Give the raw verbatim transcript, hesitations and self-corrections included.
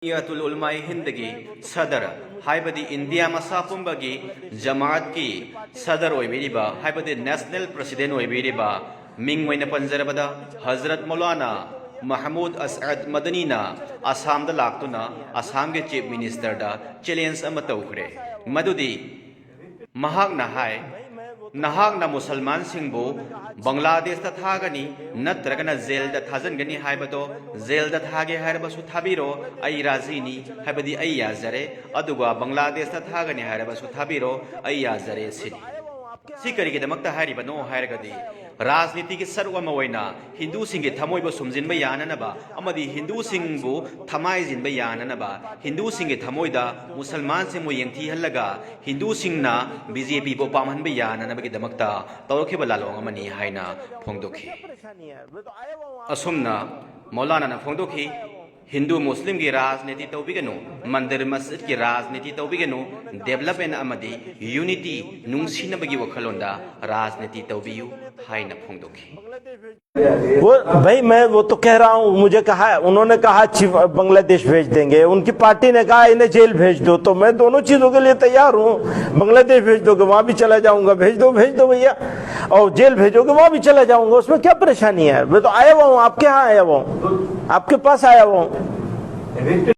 ꯖꯃꯤꯌꯥꯇꯨꯜ ꯎꯂꯃꯥꯏ ꯍꯤꯟꯗꯒꯤ ꯁꯗꯔ, ꯍꯥꯏꯕꯗꯤ ꯏꯟꯗꯤꯌꯥ ꯃꯁꯥ ꯄꯨꯝꯕꯒꯤ ꯖꯃꯥꯠꯀꯤ ꯁꯗꯔ ꯑꯣꯏꯕꯤꯔꯤꯕ, ꯍꯥꯏꯕꯗꯤ ꯅꯦꯁꯅꯦꯜ ꯄ꯭ꯔꯁꯤꯗꯦꯟ ꯑꯣꯏꯕꯤꯔꯤꯕ, ꯃꯤꯡ ꯑꯣꯏꯅ ꯄꯟꯖꯔꯕꯗ ꯍꯖꯔꯠ ꯃꯧꯂꯥꯅꯥ ꯃꯍꯃꯨꯗ ꯑꯁꯑꯗ ꯃꯗꯅꯤꯅ ꯑꯁꯥꯝꯗ ꯂꯥꯛꯇꯨꯅ ꯑꯁꯥꯝꯒꯤ ꯆꯤꯐ ꯃꯤꯅꯤꯁꯇꯔꯗ ꯆꯦꯂꯦꯟꯖ ꯑꯃ ꯇꯧꯈ꯭ꯔꯦ꯫ ꯃꯗꯨꯗꯤ ꯃꯍꯥꯛꯅ ꯍꯥꯏ, "ꯅꯍꯥꯛꯅ ꯃꯨꯁꯜꯃꯥꯟꯁꯤꯡꯕꯨ ꯕꯪꯒ꯭ꯂꯥꯗꯦꯁꯇ ꯊꯥꯒꯅꯤ ꯅꯠꯇ꯭ꯔꯒꯅ ꯖꯦꯜꯗ ꯊꯥꯖꯤꯟꯒꯅꯤ ꯍꯥꯏꯕꯗꯣ, ꯖꯦꯜꯗ ꯊꯥꯒꯦ ꯍꯥꯏꯔꯕꯁꯨ ꯊꯥꯕꯤꯔꯣ, ꯑꯩ ꯔꯥꯖꯤꯅꯤ, ꯍꯥꯏꯕꯗꯤ ꯑꯩ ꯌꯥꯖꯔꯦ, ꯑꯗꯨꯒ ꯕꯪꯒ꯭ꯂꯥꯗꯦꯁꯇ ꯊꯥꯒꯅꯤ ꯍꯥꯏꯔꯕꯁꯨ ꯊꯥꯕꯤꯔꯣ, ꯑꯩ ꯌꯥꯖꯔꯦ" ꯁꯤꯅꯤ꯫ ꯁꯤ ꯀꯔꯤꯒꯤꯗꯃꯛꯇ ꯍꯥꯏꯔꯤꯕꯅꯣ ꯍꯥꯏꯔꯒꯗꯤ, ꯔꯥꯖꯅꯤꯇꯤꯒꯤ ꯁꯔꯨꯛ ꯑꯃ ꯑꯣꯏꯅ ꯍꯤꯟꯗꯨꯁꯤꯡꯒꯤ ꯊꯃꯣꯏꯕꯨ ꯁꯨꯝꯖꯤꯟꯕ ꯌꯥꯅꯅꯕ ꯑꯃꯗꯤ ꯍꯤꯟꯗꯨꯁꯤꯡꯕꯨ ꯊꯃꯥꯏꯖꯤꯟꯕ ꯌꯥꯅꯅꯕ, ꯍꯤꯟꯗꯨꯁꯤꯡꯒꯤ ꯊꯃꯣꯏꯗ ꯃꯨꯁꯜꯃꯥꯟꯁꯤꯡꯕꯨ ꯌꯦꯡꯊꯤꯍꯜꯂꯒ ꯍꯤꯟꯗꯨꯁꯤꯡꯅ ꯕꯤ ꯖꯦ ꯄꯤꯕꯨ ꯄꯥꯝꯍꯟꯕ ꯌꯥꯅꯅꯕꯒꯤꯗꯃꯛꯇ ꯇꯧꯔꯛꯈꯤꯕ ꯂꯥꯂꯣꯡ ꯑꯃꯅꯤ ꯍꯥꯏꯅ ꯐꯣꯡꯗꯣꯛꯈꯤ꯫ ꯑꯁꯨꯝꯅ ꯃꯧꯂꯥꯅꯥꯅ ꯐꯣꯡꯗꯣꯛꯈꯤ, ꯍꯤꯟꯗꯨ ꯃꯨꯁꯂꯤꯝꯒꯤ ꯔꯥꯖꯅꯤꯇꯤ ꯇꯧꯕꯤꯒꯅꯨ, ꯃꯟꯗꯤꯔ ꯃꯁꯖꯤꯗꯀꯤ ꯔꯥꯖꯅꯤꯇꯤ ꯇꯧꯕꯤꯒꯅꯨ, ꯗꯦꯕꯂꯞꯃꯦꯟ ꯑꯃꯗꯤ ꯌꯨꯅꯤꯇꯤ, ꯅꯨꯡꯁꯤꯅꯕꯒꯤ ꯋꯥꯈꯜꯂꯣꯟꯗ ꯔꯥꯖꯅꯤꯇꯤ ꯇꯧꯕꯤꯌꯨ ꯍꯥꯏꯅ ꯐꯣꯡꯗꯣꯛꯈꯤ꯫ वो भाई, मैं वो तो कह रहा हूँ, मुझे कहा, उन्होंने कहा चीफ बांग्लादेश भेज देंगे, उनकी पार्टी ने कहा इन्हें जेल भेज दो, तो मैं दोनों चीजों के लिए तैयार हूँ। बांग्लादेश भेज दोगे, वहां भी चला जाऊंगा, भेज दो, भेज दो भैया, और जेल भेजोगे, वहां भी चला जाऊंगा, उसमें क्या परेशानी है? मैं तो आया हुआ हूँ, आपके यहाँ आया हुआ हूँ, आपके पास आया हुआ हूँ।